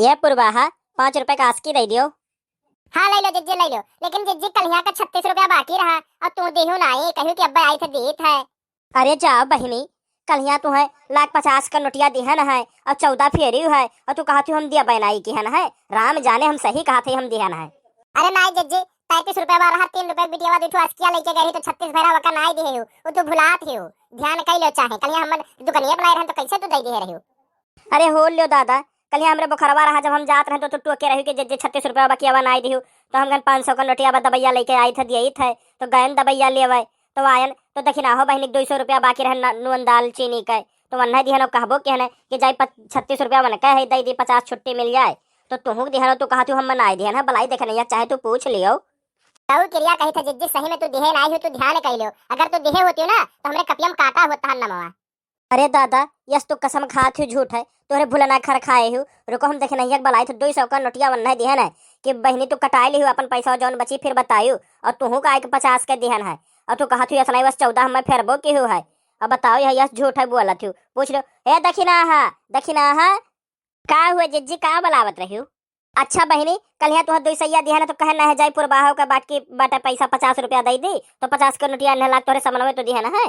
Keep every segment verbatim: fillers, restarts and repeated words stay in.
ये पुरवाहा, पाँच रुपया का आसकी दइ दियो। हाँ, लइ लो जिज्जी, लइ लो। लेकिन जिज्जी, कलिया का छत्तीस रुपया बाकी रहा, अउर तू देहू नाई, कहियो कि अब्बा आई थे देत है। अरे जा बहिनी, कलिया तू है लाख पचास का नोटिया दिहन है, अउर चौदह फेरियो है, अउर तू कहत हो हम दिया बनाई किहन है। राम जाने हम सही कहत है, हम दिहन है। अरे नाई जिज्जी, तैंतीस रुपया वाला रहा, तीन रुपया बिटियावा दुइ ठो आसकिया लइके गए रही तो छत्तीस भरा वका नाई दिहे हो, वो तू भुलात ही हो। ध्यान कइ लो चाहे, कलिया हमन दुकनिया बनाए रहन तो कैसे तू दइ दिहे रही हो? अरे हो लियो दादा, कलिया हमरे बोखरवा रहा, जब हम जात रहे तो तू टोके रही कि जिज्जी छत्तीस रुपया बकियावा नाई दिहू, तो हम गन पाँच सौ का नोटिया बा दबैया लइके आई थे, दिए थे, तो गयन दबैया लेवे, तो आयन तो दखिनाहो बहिनी दुइ सौ रुपया बाकी रहन न-, नून दाल चीनी के, तो वन्ना दिहन कहबो किहन कि जाई पच-, छत्तीस रुपया वनके है दइ दी, पचास छुट्टी मिल जाए, तो तुहू दिहन तू कहत हो हम नाई दिहन है, बलाई देखने या चाहे तू पूछ लियो। तऊ किरिया कही था जिज्जी, सही में तू दिहे नाई हो, तू ध्यान कइ लियो, अगर तू दिहे होती हो ना तो हमरे कपियम काटा होता है नमवा। अरे दादा, यस तो कसम खात हूँ झूठ है, तोहरे भुलना खर खाए हूँ। रुको हम देखे नहीं, एक बलाई तो दुइ सौ का नोटिया वन्ना दिहन है कि बहिनी तू कटाए लिहू अपन पैसा जौन बची फिर बतायू, अउर तुहू का एक पचास के दिहन है, अउर तू कहत हूँ यस नहीं बस चौदह हमें फेरबो की हूँ है। अब बताओ यह यस झूठ है बोलत हूँ, पूछ लो। ए दखिनाहा, दखिनाहा, का हुआ जिज्जी, का बलावत रही हूँ? अच्छा बहिनी, कलिया तुहा दुइ सैया दिहन है तो कहे नहीं जाई पुरवाहो का बाकी बाटे पैसा पचास रुपया दइ दी, तो पचास के नोटिया नहीं लाग तोहरे समनवे तो दिहन है।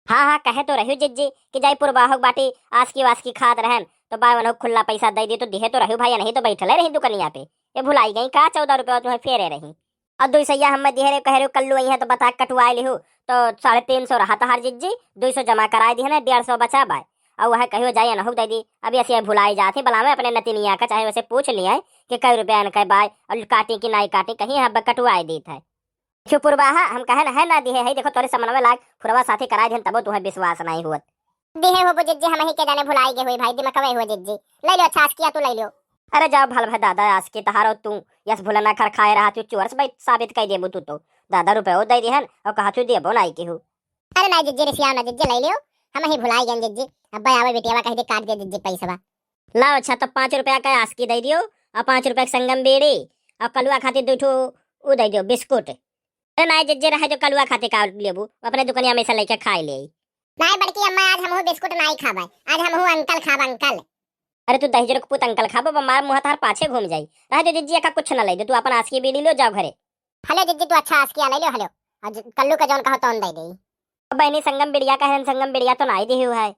हाँ, हाँ, कहे तो रहियो जिज्जी कि जाई पुरवाहो बाटी आसकी वासकी खात रहन, तो बाय वनहु खुल्ला पैसा दइ दी, तो दिहे तो रहियो भाई, नहीं तो बैठले रही दुकनिया पे। ये भुलाई गई का चौदह रुपया तुम्हें फेरे रही? अउर दुइ सैया हमें दिहे रहे, कहे रहे कल्लू आई है तो बता कटवाए लिहू, तो साढ़े तीन सौ रहा तहार जिज्जी, दुइ सौ जमा कराए दिहन, डेढ़ सौ बचा बाय। अउर वह कहियो जाई अनहु दइ दी, अभी ऐसे भुलाई जात ही, बलावे अपने नतिनिया का, चाहे वैसे पूछ लिया कि कई रुपया इनका बाय, अउर काटी कि नाई काटी, कहीं हब कटवाए दीत है। क्यों पुरवाहा, हम कहन है ना दिहे है, देखो तोरे समनवे लाग फुरवा साथे कराए दिहन, तबो तुहे विश्वास नहीं हुअत। दिहे हो जिज्जी, हम ही के जाने भुलाई गए हुई भाई, दिमकवे हुआ जिज्जी। लइ लो, अच्छा आसकिया तू लइ लो। अरे जाओ भल भा दादा, आसकी तहारो तू, यस भुलना खर खाए रहा तू, चोर से भाई साबित कइ देबू तू तो। दादा रुपयो दइ दिहन अउर कहा तू देबो नाई केहू। अरे नाई जिज्जी, रिसियाओ ना जिज्जी, लइ लियो, हम ही भुलाई गए जिज्जी। अब्बा आवे बिटियावा कहि दे काट दे जिज्जी पैसवा। लाओ अच्छा, तब पाँच रुपया का आसकी दइ दियो अउर पाँच रुपया के संगम बीड़ी अउर कलुआ खातिर दुइ ठो ऊ दइ दियो बिस्कुट। अरे नाई जिज्जी, रहे जो कलुआ खातिर का लेबू, अपने दुकनिया में से लइके खाए ले। नाई बड़की अम्मा, आज हमहू बिस्कुट नाई खाबे, आज हमहू अंकल खाब, अंकल। अरे तू दहिजर के पूत अंकल खाबो, बा मार मुँह तार पाछे घूम जाई। रहे जो जिज्जी, एका कुछ न लइ दे, तू अपन आसकी बीड़ी लो, जाओ घरे। हलो जिज्जी, तू अच्छा आसकिया लइ लो, हलो। अउर ज-, कल्लू के जौन कहो तौन दइ देई। अब बहिनी संगम बिड़िया कहे, संगम बिड़िया तो नाई दिहू है।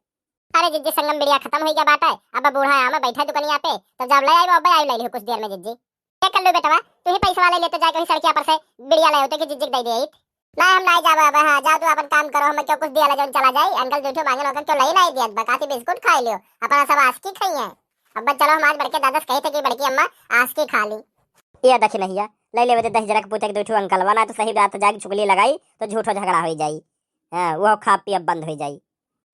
अरे जिज्जी, संगम बिड़िया खतम होइ गया बाटे, अब बूढ़ा आमे बैठे दुकनिया पे, तो जब लइ आइबो, अब आई लइ लिहू कुछ देर में जिज्जी। ए कल्लू बेटवा, तू ही पैसवा लइ ले तो जाए कहीं सड़किया पर से बिड़िया लइ आउते कि जिज्जी के दइ दे आइत। ना हम नाई जाबे अब, हाँ, जाओ तू अपन काम करो, हम क्यों कुछ दिया ला जौन चला जाई, अंकल दुइ ठो मांगन ओकर क्यों लइ नाई दियत बा, काती बिस्कुट खाए लियो, अपन सब आसकी खाई है। अब बस चलो, हम आज बड़के दादा से कही थे कि बड़की अम्मा आसकी खा ली। ये दखिनहिया, लइ लेवे दे दहिजरा के पूते के दुइ ठो अंकलवा, ना तो सही बात जाके चुगली लगाई तो झूठो झगड़ा होइ जाई। हाँ, वो खा पियब बंद होइ जाई।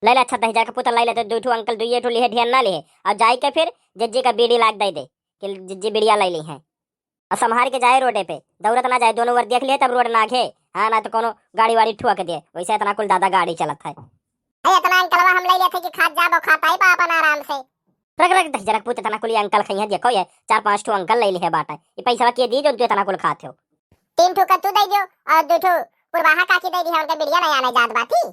लइ ले अच्छा दहिजरा के पूत लइ लेते, दुइ ठो अंकल दुइये ठो लिहे, ढेर ना लिहे, अउर जाई के फिर जिज्जी का बीड़ी लाग दइ दे कि जिज्जी बिड़िया लइ ली है। अउर संभार के जाए रोडे पे, दौड़त ना जाए, दोनों ओर देख लिहे तब रोड ना घे। हाँ, ना तो कोनो गाड़ी वाड़ी ठुआ के दे, वैसे इतना कुल दादा गाड़ी चलत है। अरे इतना अंकलवा हम लइ लेते कि खात जाबो, खात आई बा अपन आराम से। रख रख दहिजरा के पूत, इतना कुल ये अंकल खइहें, देखो ये चार पाँच ठो अंकल लइ लिहे बाटे, ये पैसवा के दी जौन तू इतना कुल खात हो। तीन ठो का तू दइ दियो अउर दुइ ठो पुरवाहा काकी दइ दिहे, उनका बिड़िया नहीं आने जात बाटी।